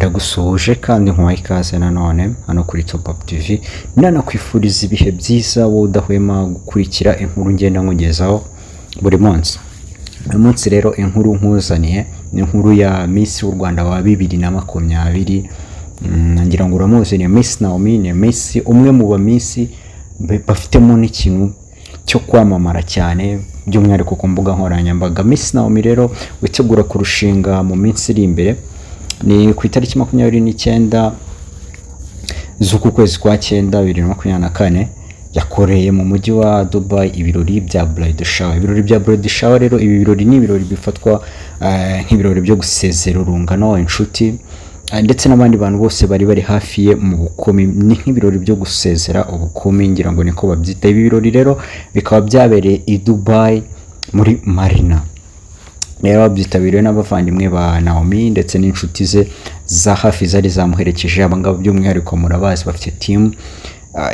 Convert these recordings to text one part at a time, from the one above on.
Ndagusuhuje kandi nkuhaye ikaze nanone hano kuri Top Up TV, nanakwifuriza ibihe byiza wowe udahwema gukurikira inkuru ngenda nkugezaho buri munsi. Uyu munsi rero inkuru nkuzaniye ni inkuru ya Miss w'u Rwanda wa 2020. Ngira ngo uramuzi, ni Miss Naomi. Ni Miss umwe mu ba Miss bafitemo n'ikintu cyo kwamamara cyane, by'umwihariko ku mbuga nkoranyambaga. Miss Naomi rero witegura kurushinga mu minsi iri imbere, ni ku itariki 29 z'uku kwezi kwa cyenda 2024, yakoreye mu mujyi wa Dubai ibirori bya bridal shower. Ibirori bya bridal shower rero, ibi birori ni ibirori bifatwa nk'ibirori byo gusezera urungano, inshuti, ndetse n'abandi bantu bose bari bari hafi ye mu bukumi. Ni nk'ibirori byo gusezera ubukumi, ngira ngo niko babyita. Ibi birori rero bikaba byabereye i Dubai muri Marina. Rero byitabiriwe n'abavandimwe ba Naomi ndetse n'inshuti ze za hafi zari zamuherekeje. Abangaba by'umwihariko murabazi, bafite team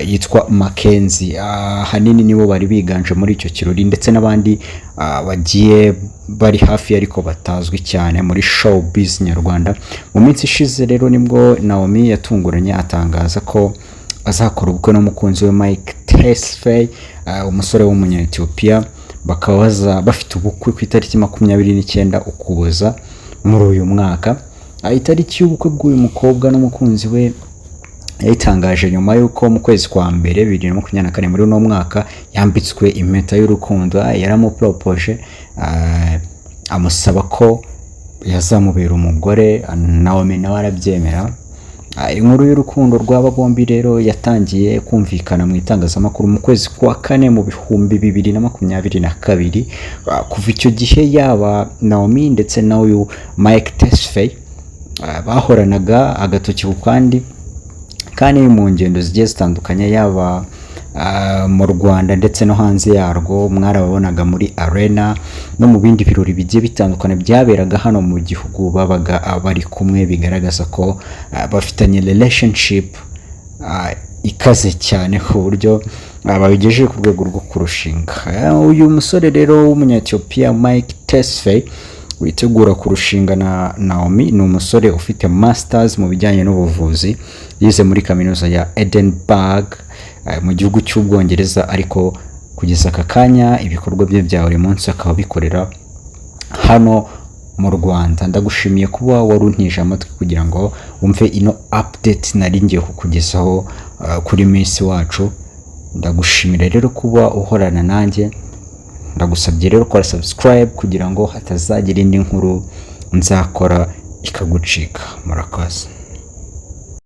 yitwa Mackenzie. Ahanini nibo bari biganje muri icyo kirori, ndetse n'abandi bagiye bari hafi ariko batazwi cyane muri showbiz nyarwanda. Mu minsi ishize rero nibwo Naomi yatunguranye atangaza ko azakora ubukwe n'umukunzi we Mike Tesfaye, umusore w'umunya-Ethiopia, bakaba bafite ubukwe ku itariki 29 Ukuboza muri uyu mwaka. Itariki y'ubukwe bw'uyu mukobwa n'umukunzi we yayitangaje nyuma y'uko mu kwezi kwa mbere 2024 muri uno mwaka yambitswe impeta y'urukundo. Yaramuporopoje, amusaba ko yazamubera umugore, Naomi nawe arabyemera. Inkuru y'urukundo rw'aba bombi rero yatangiye kumvikana mu itangazamakuru mu kwezi kwa kane mu 2022. Kuva icyo gihe yaba Naomi ndetse n'uyu Mike Tesfaye bahoranaga agatoki ku kandi, kandi mu ngendo zigiye zitandukanye, yaba mu Rwanda ndetse no hanze yarwo. Mwarababonaga muri arena no mu bindi birori bigiye bitandukanye byaberaga hano mu gihugu, babaga bari kumwe, bigaragaza ko bafitanye relationship ikaze cyane ku buryo babigejeje ku rwego rwo kurushinga. Uyu musore rero w'umunyetiyopiya Mike Tesfaye witegura kurushinga na Naomi ni umusore ufite masters mu bijyanye n'ubuvuzi, yize muri kaminuza ya Edinburgh mu gihugu cy'Ubwongereza, ariko kugeza aka kanya ibikorwa bye bya buri munsi akaba abikorera hano mu Rwanda. Ndagushimiye kuba wari untije amatwi kugira ngo wumve ino update nari ngiye kukugezaho kuri Miss wacu. Ndagushimira rero kuba uhorana nanjye. Ndagusabye rero kora subscribe kugira ngo hatazagira indi nkuru nzakora ikagucika. Murakoze.